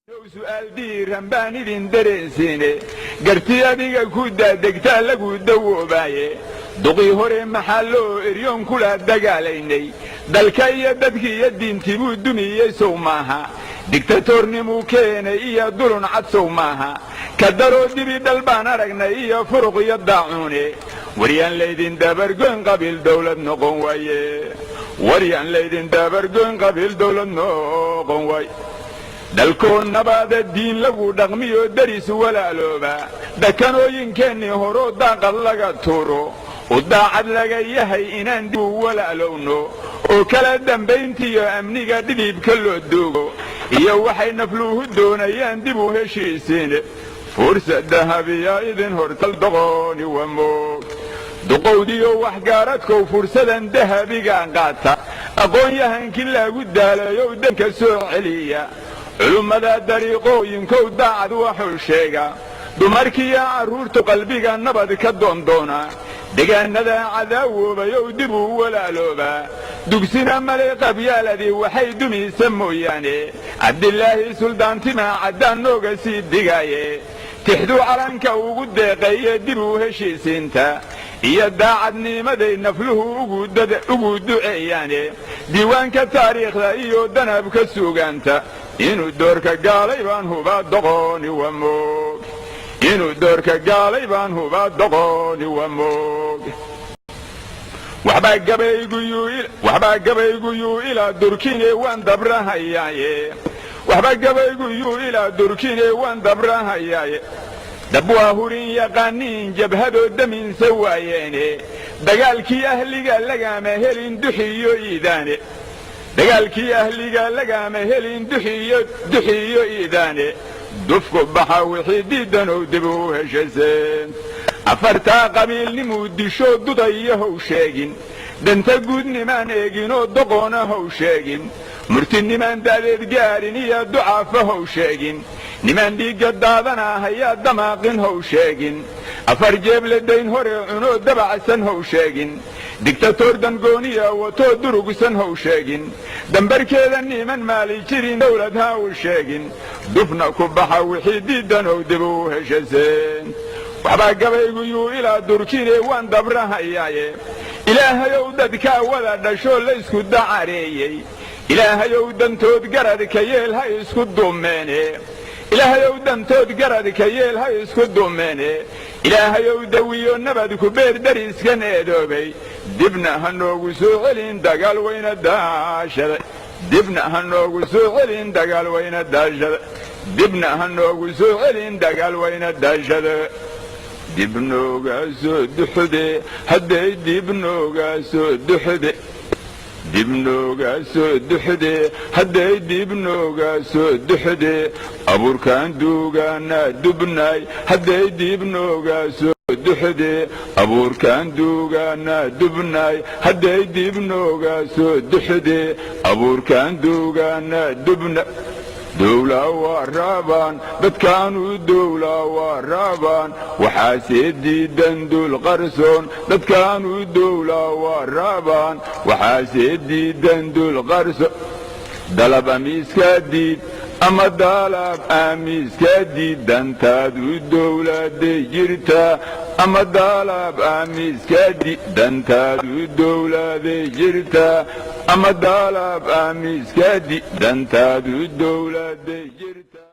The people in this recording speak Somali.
Su'aal diiran baan idin dareensiine. Garti adiga ku daadegtaa lagu dawoobaaye. Duqii hore maxaa loo eryoon kula dagaalaynay? Dalka iyo dadkii iyo diintii buu dumiyey, sow maaha? Digtatoornimuu keenay iyo dulun cad, sow maaha? Ka daroo dibi dhal baan aragnay iyo furuq iyo daacuune. Waryaan laydin dabargoyn, qabiil dawlad noqon waaye. Waryaan laydin dabargoyn, qabiil dawlad noqon waaye. Dalkoo nabaada, diin lagu dhaqmiyo, deris walaalooba, dhakanooyinkeennii horoo daaqad laga tuuro, u daacad laga yahay inaan dib u walaalowno, oo kala dambayntiiyo amniga dhidibka loo doogo, iyo waxay nafluuhu doonayaan dib u heshiisiin. Fursad dahabiya idin hortal, doqoni waa moog. Duqowdiyo waxgaaradkow, fursadan dahabigaan qaata. Aqoon-yahankii lagu daalayow, danka soo celiya. Culummada dariiqooyinkow, daacad waxuu sheega. Dumarkiiyo carruurtu qalbiga nabad ka doondoona. Degaanada cadaawoobay dib u walaaloobaa. Dugsina male qabyaaladii waxay dumiisa mooyaane. Cabdilaahi Suldaantima caddaan nooga sii digaaye. Tixduu calanka ugu deeqeeye dib u heshiisiinta iyo daacadnimaday nafluhu ugu duceeyaane. Diiwaanka taariikhda iyo danabka suugaanta inuu doorka gaalay baan hubaa, doqoni waa moog. Inuu doorka gaalay baan hubaa, doqoni waa moog. Waxbaa gabaygu yuu ilaa durkine, waan dabrahayaaye. Waxba gabaygu yuu ilaa durkine, waan dabrahayaaye. Dab waa hurin yaqaaniin jabhadoo daminsa waayeene. Dagaalkii ahliga lagama helin duxiyo iidaane. Dagaalkii ahliga lagama helin duxiyo iidaane. Dufku baxa wixii diidanow dib u heshaseen. Afartaa qabiilnimuu disho dudayo how sheegin. Danta guudnimaan eeginoo doqoona how sheegin. Murtinimaan daadeed gaarin iyo ducaafa how sheegin. Nimaan dhiigga daadana hayaa damaaqin how sheegin. Afar jeeble dayn hore cunoo dabacsan how sheegin. Digtatoor dangooniya watoo durugsan how sheegin. Dambarkeeda niman maali jirin dawlad ha u sheegin. Dufna ku baxa wixii diidanow dib u heshaseen. Waxbaa gabaygu yuu ilaa durkine, waan dabrahayaaye. Ilaahayow dadkaa wada dhashoo laysku dacareeyey, Ilaahayow dantood garadka yeel, ha isku dumeene. Ilaahayow dantood garadka yeel, ha isku dumeene. Ilaahayow dawiyo nabad ku beer dariskan eedoobay. Dibna ha noogu soo celin dagaal wayna daashaday. Dibna ha noogu soo celin dagaal wayna daashaday. Dibna ha noogu soo celin dagaal wayna daashada. Dib nooga soo duxde hadday, dib nooga soo duxde, dib nooga soo duxde hadday, dib nooga soo duxde. Abuurkaan duugaana dubnaay hadday, dib nooga soo duxde. Abuurkaan duugaana dubnaay hadday, dib nooga soo duxde. Abuurkaan duugaana dubna. Dowla waa raabaan dadkaanu, dowla waa raabaan. Waxaase diidan dul qarsoon dadkaanu, dowla waa raabaan. Waxaase diidan dul qarsoon. Dalab amiiska diid ama dalab amiiska diid, dantaadu dowladay jirtaa. Ama dalab amiiska diid, dantaadu dowladay jirtaa. Ama dalab amiiska diid, dantaadu dowladay jirtaa.